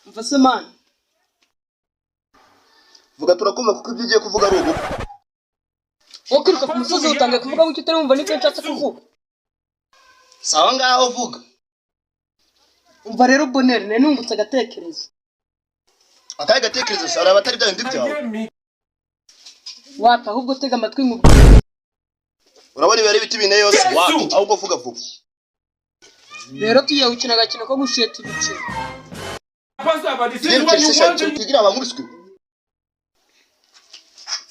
Umva se man. Vuga turakumva, kuko ibyo ugiye kuvuga ari ubukwe. Wowe kwiruka ku musozi utangiye kuvuga gutyo utari wumva n'icyo nshatse kuvuga. Sawa, ngaho vuga. Umva rero Boneri, nari nungutse agatekerezo. Akahe gatekerezo se? Araba atari bya bindi byawe? Wapa, ahubwo tega amatwi nkubwire. Urabona ibi ari ibiti bine yose wapi, ahubwo vuga vuba. Rero tugiye gukina agakino ko gusheta ibiceri. Tugira abankubiswe.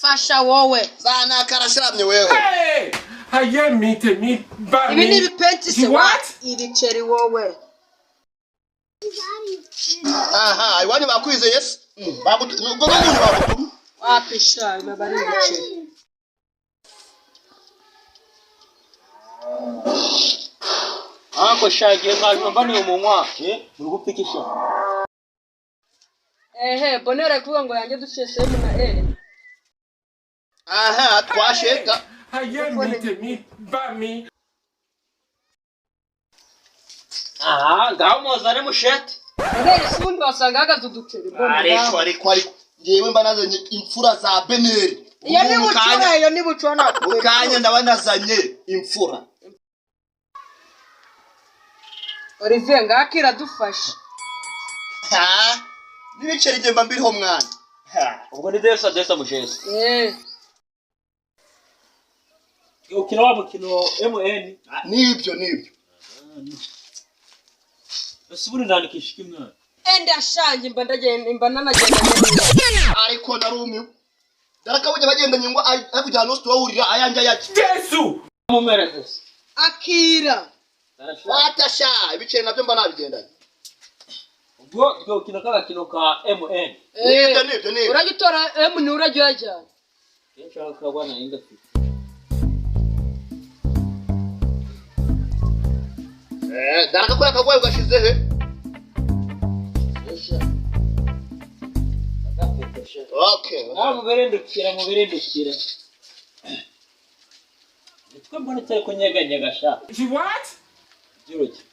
Fasha wowe. Za nakarashiramye wewe. Ibi ni ibipenti se wa ibiceri wowe. Aha iwanyu bakwizeye se? Nubwo n'umuntu bagutumye. Wapi sha, biba ari ibiceri. Ariko sha, igihe mwaje mbaniye umunywa, muri gupfa iki sha? Ehe, Boneri ari kuvuga ngo yanjye dusheshe M na N. Aha twasheta. Aha ngaho muzane mushete. Boneri si ubundi wasanga ahagaze uduceri, Boneri. Ariko ariko ariko ngewe mba nazanye imfura za Beneri. Iyo ni Ubu mu bucura, kanya- iyo ni bucura ntabwo. Mu kanya ndaba nazanye imfura. Olivier ngako iradufasha. Ha, n'ibiceri igihe mba mbiriho mwana. Ha. Ubwo ni desa desa mushese. Eh. Ukina wa mukino MN. Nibyo nibyo. Ese ubundi ndandikisha iki mwana? Enda shange, mba ndagenda, mba nanagenda neza. Ariko narumiwe, darakabonye bagendanye ngo ari kujya ahantu hose turahurira ayanjye ayaki. Mumereze se. Akira. Watasha ibiceri nabyo mba nabigendanye. Ubwo tugiye gukina k'agakino ka MN. Nibyo nibyo nibyo. Urajya utora M ni urajya uyajyana. Iyo nshaka kagwa nari ngafite. Eh, daraka akagwayi ugashize he? Esha. Agafite sha. Okay. Nawe muberendukira muberendukira. Nitwe mbona itari kunyeganyega sha. Byoroshye.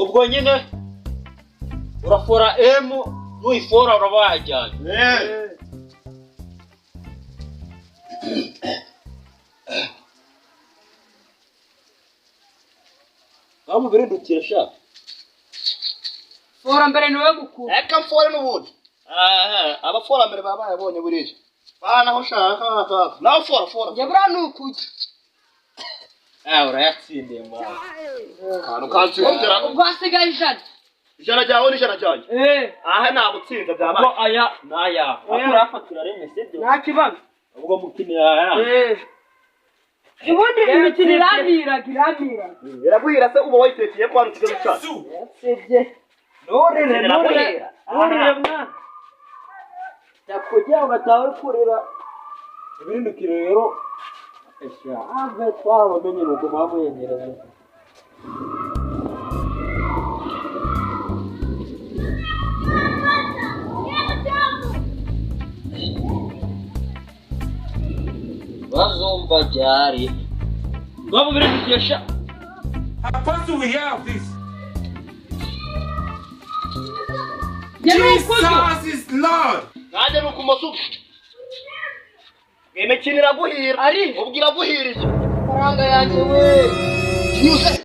Ubwo nyine urafora M, nuyifora uraba wajyanye. Eh. Ngaho muberendukira sha. Fora mbere niwe mukuru. Reka mfore n'ubundi. Aha abafora mbere baba bayabonye buriya. Bana aho ushaka nawe fora fora. Njye buriya ni ukujya. Ah, urayatsindiye mwana. Akantu kansindira. Ubwo hasigaye 100. 100 ryawe n'ijana ryanjye. Eh. Aha nagutsinze Ubwo byabaye. aya ni aya. Ariko urayafatira rimwe sibyo? Nta kibazo. Ubwo mukinira aya. Eh. Ubundi imikino iramiraga iramiraga. Iraguhira se uba wayitekeye ko hano ikibazo cyacu? Sibye. Nturire, nturire, nturire mwana. Ndakujya ugataha uri kurira. Ibirindukiro rero. Esha, ave twarabamenye nuko bamuyengereza. Bazumva ryari. Ngaho mubirindukire sha. Njye ni ukujya. Nanjye ni ukumoso. Imikino iraguhira. Ari. Ubwo iraguhiriye. Amafaranga yanjye we. Kinyuze.